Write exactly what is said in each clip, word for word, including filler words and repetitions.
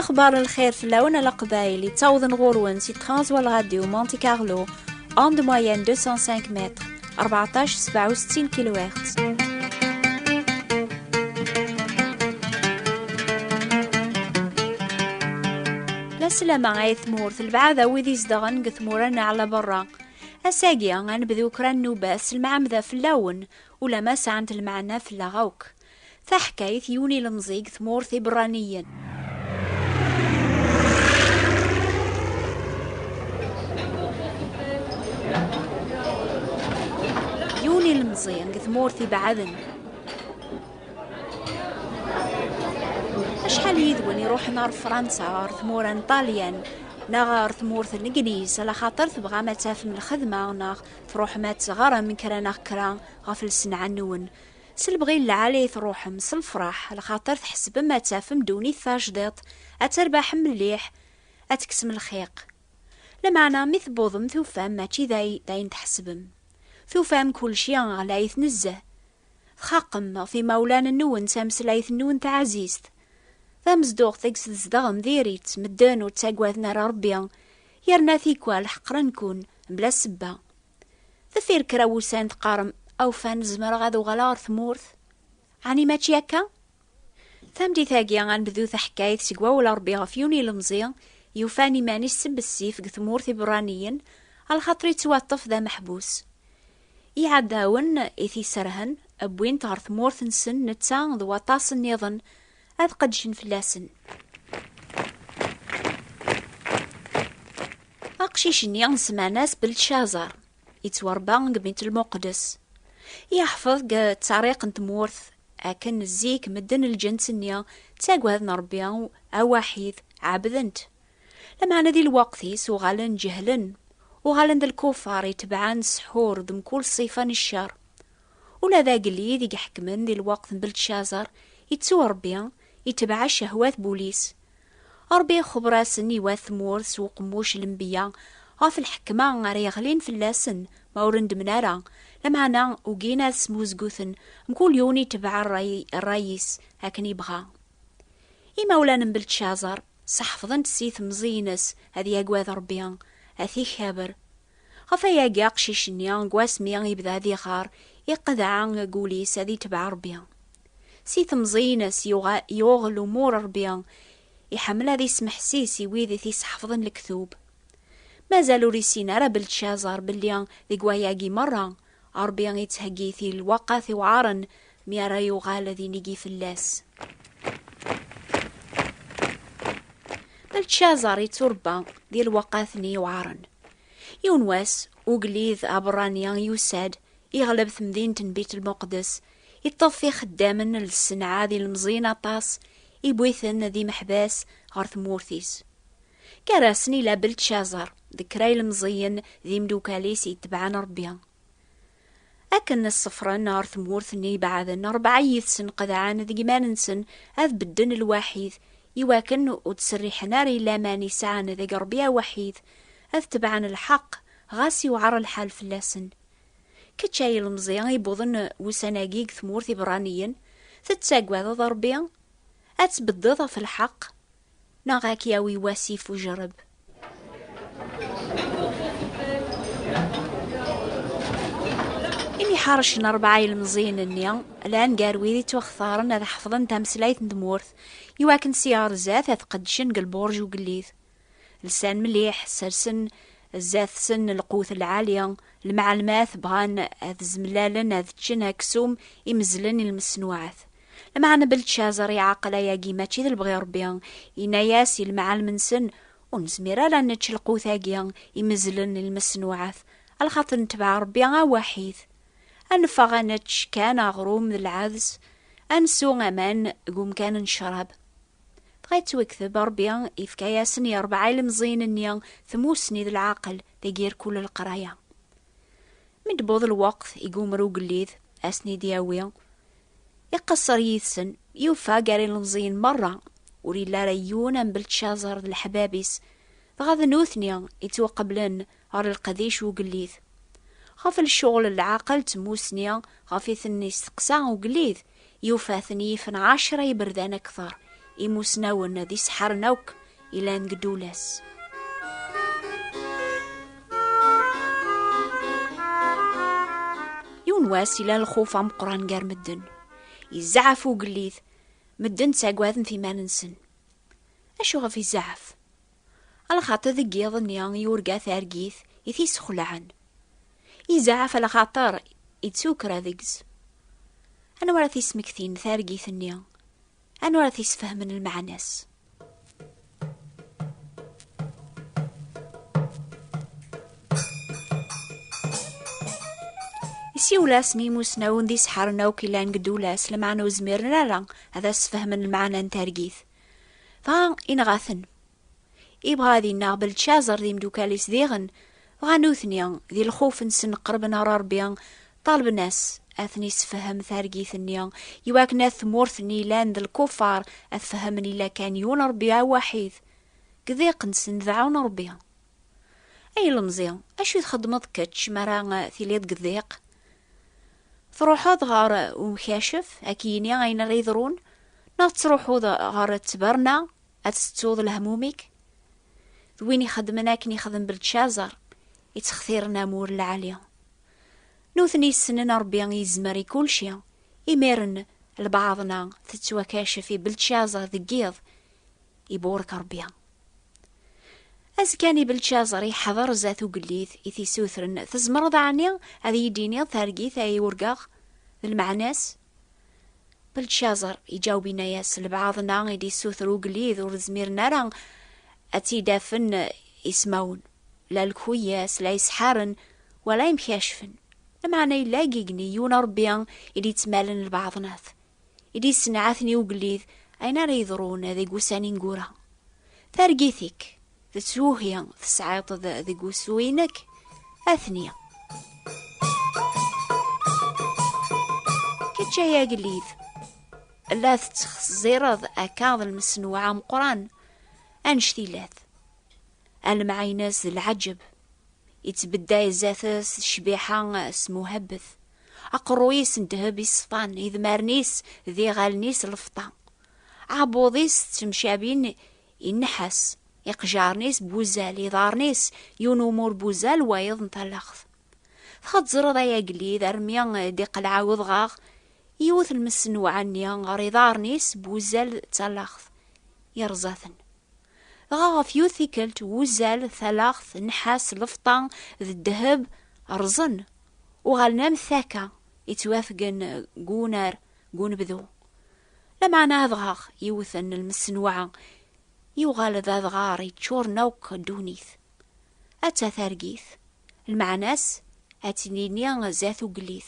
Axbar n lxir fell-awen a Leqbayel, yettawḍen ɣur-wen si Transworld Radio Monte Carlo, onde moyenne deux cent cinq mètres, rbeɛṭac sebɛa u settin kilohertz. La slama ay tmurt, lebɛad a wid izedɣen deg tmura n ɛla berra. Ass-agi, ad nebdu kra n nnubat s lemɛamda fell-awen, ulamma sɛant lmeɛna fell-aɣ akk. Taḥkayt, yiwen ilemẓi deg tmurt iberraniyen. Yiwen ilemẓi deg tmurt ibeɛden. Acḥal yid-wen iruḥen ar Fransa, ar tmura n Ṭalyan, neɣ ar tmurt n Legliz, ala xaṭer tebɣam ad tafem lxedma, neɣ truḥem ad teɣrem kra neɣ kra ɣef lsenɛa-nwen? S lebɣi n lɛali i truḥem, s lefraḥ, lxaṭer tḥesbem ad tafem ddunit tajdiṭ, ad terbaḥem mliḥ, ad tekksem lxiq. Lameɛna mi tewwḍem tufam mačči d ay-, d ayen tḥesbem. Tufam kulci ɣlayet nezzeh. Txaqem ɣef imawlan-nwen d tameslayt-nwen taɛzizt. Tamezduɣt deg tzedɣem diri-tt, medden ur ttagaden ara Ṛebbi, yerna tikwal ḥeqren-ken mebla ssebba. Deffir kra wussan teqqarem, "Awfan, zemreɣ ad uɣaleɣ ɣer tmurt?" Ɛni mačči akka? Tameddit-agi, ad nebdu taḥkayt seg wawal Ṛebbi ɣef yiwen ilemẓi yufan iman-is s bessif deg tmurt iberraniyen, alaxaṭer yettwaṭṭef d ameḥbus. Iɛdawen i t-iserhen wwin-t ɣer tmurt-nsen netta d waṭas nniḍen ad qeddcen fell-asen. Aqcic-nni semman-as Belcaẓar, yettwaṛebba deg Bit Lmuqeddes. Yeḥfeḍ deg ttariq n tmurt akken zik medden lǧens-nni ttagaden Ṛebbi awaḥid, ɛebden-t. Lameɛna di lweqt-is uɣalen ǧehlen, uɣalen d lkufar itebɛen ssḥur d mkul ṣṣifa n ccer. Ula d agellid i iḥekmen di lweqt n Belcaẓar, ittu Ṛebbi, itbeɛ ccehwat n wul-is. Ṛebbi ixebber-asen i wat tmurt s uqemmuc n lenbiya ɣef lḥekma ara yeɣlin fell-asen ma ur ndemmen ara, lameɛna ugin ad smuzguten, mkul yiwen itbeɛ ṛṛay-, ṛṛay-is akken yebɣa. Imawlan n Belcaẓar seḥfḍen-t si temẓi-ines ad yagad Ṛebbi, ad t-ikaber. Ɣef ayagi aqcic-nni deg wasmi yebda ad iɣar, iqedɛa deg wul-is ad itbeɛ Ṛebbi. Si temẓi-ines yuɣa-, yuɣ lumuṛ Ṛebbi, iḥemmel ad ismeḥsis i wid i t-iseḥfḍen lektub. Mazal ur issin ara Belcaẓar belli deg wayagi meṛṛa, Ṛebbi ittheggi-t i lwaqat iweɛṛen mi ara yuɣal ad inigi fell-as. Belcaẓar ittuṛebba di lwaqat-nni iweɛṛen. Yiwen wass, ugellid aberrani yusa-d, iɣleb temdint n Bit Lmuqeddes, iṭṭef ixeddamen n lsenɛa d ilemẓiyen aṭas, iwwi-ten d imeḥbas ɣer tmurt-is. Gar-asen ila Belcaẓar d kra ilemẓiyen d imdukal-is itebɛen Ṛebbi. Akken ssefren ɣer tmurt-nni ibeɛden, ṛebɛa yid-sen qedɛen deg iman-nsen ad bedden lwaḥid, iwakken ur ttserriḥen ara i laman i sɛan deg Ṛebbi awaḥid, ad tebɛen lḥeqq, ɣas iwɛer lḥal fell-asen. Kečč ay ilemẓi iwwḍen wussan-agi deg tmurt iberraniyen, tettagadeḍ Ṛebbi? Ad tbeddeḍ ɣef lḥeqq? Neɣ ad k-yawi wasif ujerreb? Imi ḥercen ṛebɛa ilemẓiyen-nni, llan gar wid ittwaxtaren ad ḥefḍen tameslayt n tmurt, iwakken si ɣer zdat ad qeddcen deg lburǧ ugellid. Lsan mliḥ, sersen zdat-sen lqut lɛali, lmeɛlmat bɣan ad zmellalen ad ččen aksum imezlen i lmesnuɛat. Lameɛna Belcaẓar iɛqel ayagi mačči d lebɣi Ṛebbi, yenna-yas i lemɛalem-nsen, "Ur nezmir ara ad nečč lqut-agi imezlen i lmesnuɛat, alaxaṭer netbeɛ Ṛebbi awaḥid. Ad neffeɣ ad nečč kan aɣrum d lɛads, ad nsew aman deg umkan n ccrab." Dɣa yettwekteb Ṛebbi ifka-yasen i ṛebɛa ilemẓiyen-nni tmussni d lɛaqel deg irkul n leqraya. Mi d-tewweḍ lweqt i yumer ugellid ad sen-id-yawi, iqeṣṣer yid-sen, yufa gar ilemẓiyen meṛṛa ur yelli ara yiwen am Belcaẓar d leḥbab-is, dɣa d nutni i ttwaqeblen ɣer leqdic n ugellid. Ɣef lecɣel n lɛaqel d tmussni ɣef i ten-isteqsa ugellid, yufa-ten yifen ɛecra iberdan akteṛ, imusnawen d iseḥḥaren akk ilan deg ddula-s. Yiwen wass, ila lxuf ameqqran gar medden. Izɛef ugellid, medden ttagaden f iman-nsen. Acu ɣef izɛef? Alaxaṭer deg yiḍ-nni yurga targit i t-isxelɛen. Izɛef alaxaṭer ittukra deg-s. Anwa ara t-ismektin targit-nni? Anwa ara t-isfehmen lmeɛna-s? Isiwel-asen imusnawen d iseḥḥaren akk ilan deg ddula-s, lameɛna ur zmiren ara ad as-sfehmen lmeɛna n targit. Dɣa inɣa-ten. Ibɣa ad ineɣ Beltcaẓer d imeddukal-is diɣen, dɣa nutni, di lxuf-nsen qerben ɣer Ṛebbi, ṭalben-as ad ten-isefhem targit-nni, iwakken at tmurt-nni yellan d lkufar ad fehmen illa kan yiwen Ṛebbi awaḥid. Deg ḍiq-nsen dɛun Ṛebbi. Ay ilemẓi, acu i txeddmeḍ kečč mi ara tiliḍ deg ḍiq? Truḥeḍ ɣer umkacef ad k-yini ayen ara yeḍrun, neɣ tettruḥuḍ ɣer ttberna ad tettuḍ lehmum-ik? D win ixeddmen akken ixdem Beltcaẓer, ittextiren amur lɛali. Nutni ssnen Ṛebbi yezmer i kulci. Imiren, lbaɛḍ-nneɣ tettwakacef i Beltcaẓer deg yiḍ, iburek Ṛebbi. Azekka-nni Beltcaẓer iḥḍer zdat ugellid i t-isutren: "Tzemreḍ ɛni ad iyi-d-tiniḍ targit ay urgaɣ d lmeɛna-s?" Beltcaẓer iǧaweb, yenna-yas: "Lbaɛḍ-nneɣ i d-issuter ugellid ur zmiren ara ad tt-id-afen ismawen, la lkuyas, la iseḥḥaren, wala imkacfen. Lameɛna yella deg igenni yiwen Ṛebbi i d-ittmalen lbaɛḍnat, i d-issenɛaten i ugellid ayen ara yeḍrun deg ussan ineggura. Targit-ik d ttuhi tesɛiḍ deg usu-inek, atni." Kečč ay agellid, la tettxezzireḍ akka d lmesenweɛ ameqqran, annect-ilat. A lemɛayna-s d lɛaǧeb, ittbedday zdat-s ccbiḥa s muhabbet. Aqerruy-is n ddheb iṣfan, idmaren-is d iɣallen-is lfeṭṭa. Aɛebbuḍ-is d temcabin n nnḥas, iqejjaren-is n wuzal, iḍarren-is yiwen umur n wuzal wayeḍ n talaxt. Dɣa teẓriḍ ay agellid, armi d-iqleɛ udɣaɣ, yiwet lmesenweɛ-nni ɣer iḍarren-is n wuzal d talaxt, yerẓa-ten. Dɣa ɣef yiwet tikkelt, wuzal, talaxt, nnḥas, lfeṭṭa d ddheb rẓen, uɣalen am takka ittwafgen deg unar, deg unebdu. Lameɛna adɣaɣ yiwet n lmesenweɛ yuɣal d adɣar yeččuren akk ddunit. Atta targit, lmeɛna-s ad tt-nini zdat ugellid.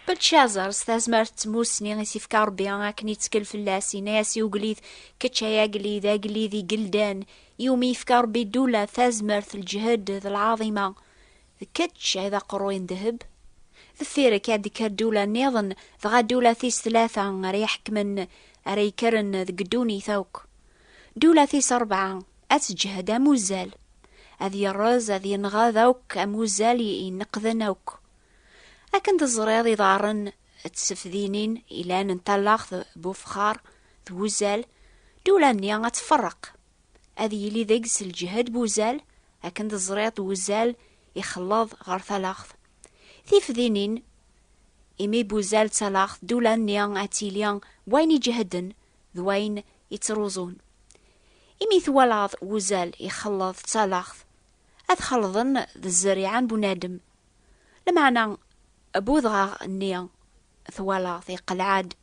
Beltcaẓer, s tazmert d tmussni i s-ifka Ṛebbi akken ittkel fell-as, yenna-yas i ugellid: "Kečč ay agellid, agellid igeldan, iwumi yefka Ṛebbi ddula, tazmert, lǧehd d lɛaḍima, d kečč ay d aqerruy n ddheb. Deffir-k ad d-tekker ddula nniḍen, dɣa ddula tis tlata ara iḥekmen, ara ikkren deg ddunit akk. Ddula tis ṛebɛa ad teǧhed am uzzal, ad yerreẓ, ad yenɣed akk am uzzal i-, ineqden akk. Akken teẓriḍ iḍarren d tsefdinin ilan n talaxt, bufxar d wuzzal, ddula-nni ad tferreq. Ad yili deg-s lǧehd n wuzzal, akken teẓriḍ wuzzal ixelleḍ ɣer talaxt. Tifdinin, imi n wuzzal d talaxt, ddula-nni ad tili n wayen iǧehden d wayen ittruẓun. Imi twalaḍ wuzzal ixelleḍ d talaxt, ad xelḍen d zzerriɛa n bunadem. Lameɛna, budɣaɣ-nni twalaḍ iqelɛa-d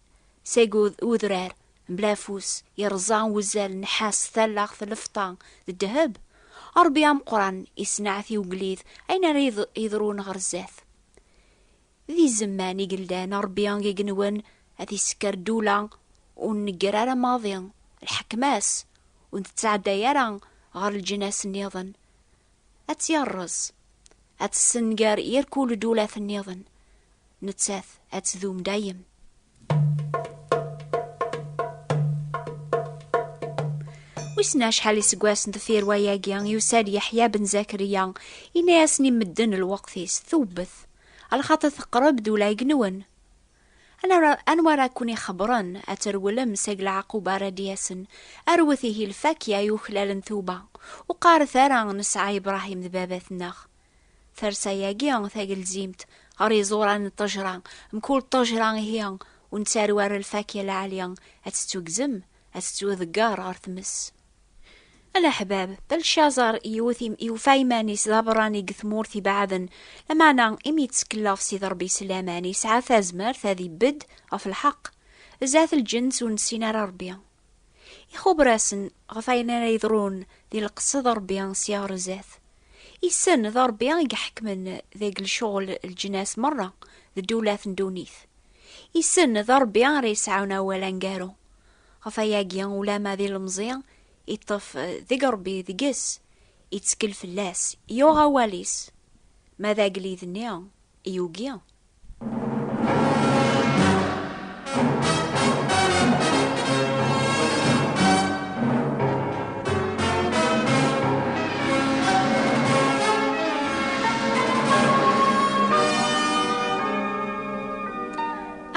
seg ud-, udrar, mebla afus, yerẓa wuzzal, nnḥas, talaɣt, lfeṭṭa d ddheb. Ṛebbi ameqqran isenɛet i ugellid ayen ara yeḍ-, yeḍrun ɣer zdat. Di zzman igeldan, Ṛebbi igenwen ad isekker ddula ur negger ara maḍi lḥekma-s, ur nettɛedday ara ɣer leǧnas nniḍen. Ad tt-yerreẓ, ad tessenger irkul ddula-t nniḍen, nettat ad tdum dayem. Wissen acḥal iseggasen deffir wayagi, yusa-d Yeḥya ben Zakriya, yenna-yasen i medden lweqt-is: "Tewwet, Alxaṭer teqreb-d ula igenwen. Anwa ara ken-ixebbren ad trewlem seg leɛquba ara d-yasen? Rwet ihi lfakya yuklalen tuba, u qqaret ara nesɛa Ibṛahim d baba-tneɣ. Tarsa-yagi tagelzimt ɣer iẓuran n ṭṭejra, mkul ṭṭejra ihi ur nettaru ara lfakya lɛali, ad tettugzem, ad tettwḍegger ɣer tmes. Ala ḥbab, Belcaẓer yewwet im-, yufa iman-is d aberrani deg tmurt ibeɛden, lameɛna imi yettkel ɣef Sidi Ṛebbi s laman, yesɛa tazmert ad ibedd ɣef lḥeqq. Zdat lǧens ur nessin ara Ṛebbi. Ixubber-asen ɣef wayen ara yeḍrun di lqesd Ṛebbi sya ɣer zdat. Issen d Ṛebbi i iḥekmen deg lecɣel n leǧnas merra d ddewlat n ddunit. Issen d Ṛebbi ara yesɛun awal aneggaru. Ɣef wayagi, ulama d ilemẓi, iṭṭef deg Ṛebbi deg-s, ittkel fell-as, yuɣ awal-is. Ma d agellid-nni, yugi.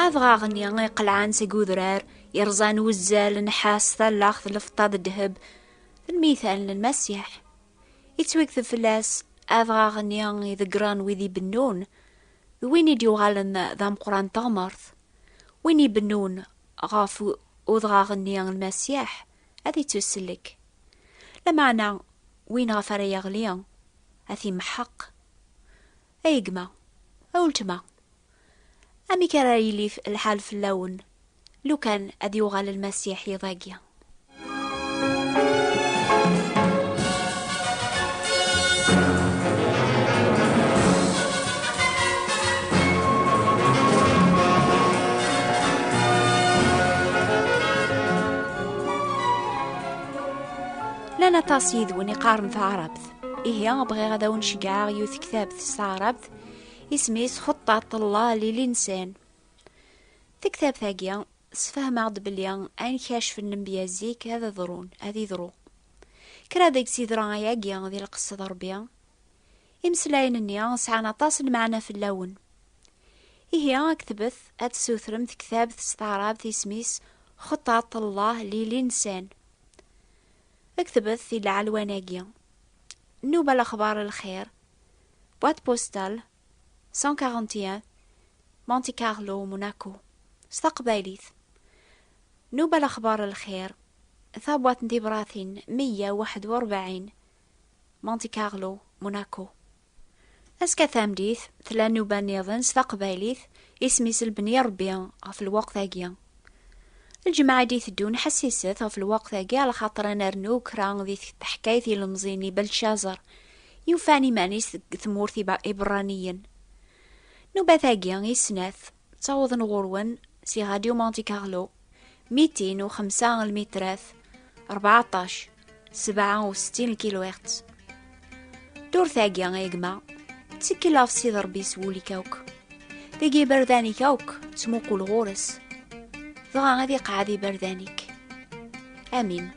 Adɣaɣ-nni iqelɛen seg udrar, yerẓan uzzal, nnḥas, talaɣt, lfeṭṭa d ddheb, d lmital n Lmasiḥ. Yettwakteb fell-as adɣaɣ-nni iḍeggren wid ibennun, d win i d-yuɣalen d ameqqran n teɣmert. Win ibennun ɣef u-, udɣaɣ-nni n Lmasiḥ, ad ittusellek. Lameɛna, win ɣef ara yeɣli, ad t-imḥeq. Ay gma, a weltma, amek ara yili f-, lḥal fell-awen, lukan ad yuɣal Lmasiḥ iḍ-agi? Llan aṭas yid-wen iqqaren taɛrabt. Ihi, bɣiɣ ad awen-ceggɛeɣ yiwet tektabt s taɛrabt, isem-is Xeṭṭaṭ Allah li linsan. Tektabt-agi sfehmeɣ-d belli ayen kacfen lenbiya zik ad ḍrun, ad iḍru. Kra deg-s yeḍra ayagi di lqesd Ṛebbi. Imeslayen-nni sɛan aṭas n lmeɛna fell-awen. Ihi, ktbet ad tessutrem tektabt s taɛrabt, isem-is Xeṭṭaṭ Allah li linsan. Ktbet di lɛelwan-agi: Nnuba Lexbar Lxir, boîte postale cent quarante et un, Monte Carlo, Monaco. S taqbaylit: Nnuba Lexbar Lxir, tabwaṭ n tibratin meyya u waḥed u rebɛin, Monte Carlo, Monaco. Azekka tameddit, tella nnuba nniḍen s taqbaylit, isem-is Lebni Ṛebbi ɣef lweqt-agi. Lǧemɛa i d-iteddun, ḥessiset ɣef lweqt-agi, alaxaṭer ad nernu kra di teḥkayt ilemẓi-nni Belcaẓer, yufan iman-is deg tmurt iba-, iberraniyen. Nnubat-agi i snat, ttawḍen ɣur-wen si Radio Monte Carlo, mitin u xemsa lmitrat, rbeɛṭac, sebɛa u settin kilohertz. Ddurt-agi, a gma, ttekkel ɣef Sidi Ṛebbi s wul-ik akk. Deg iberdan-ik akk, ttmuqul ɣur-s. Dɣa ad iqeɛɛed iberdan-ik. Amin.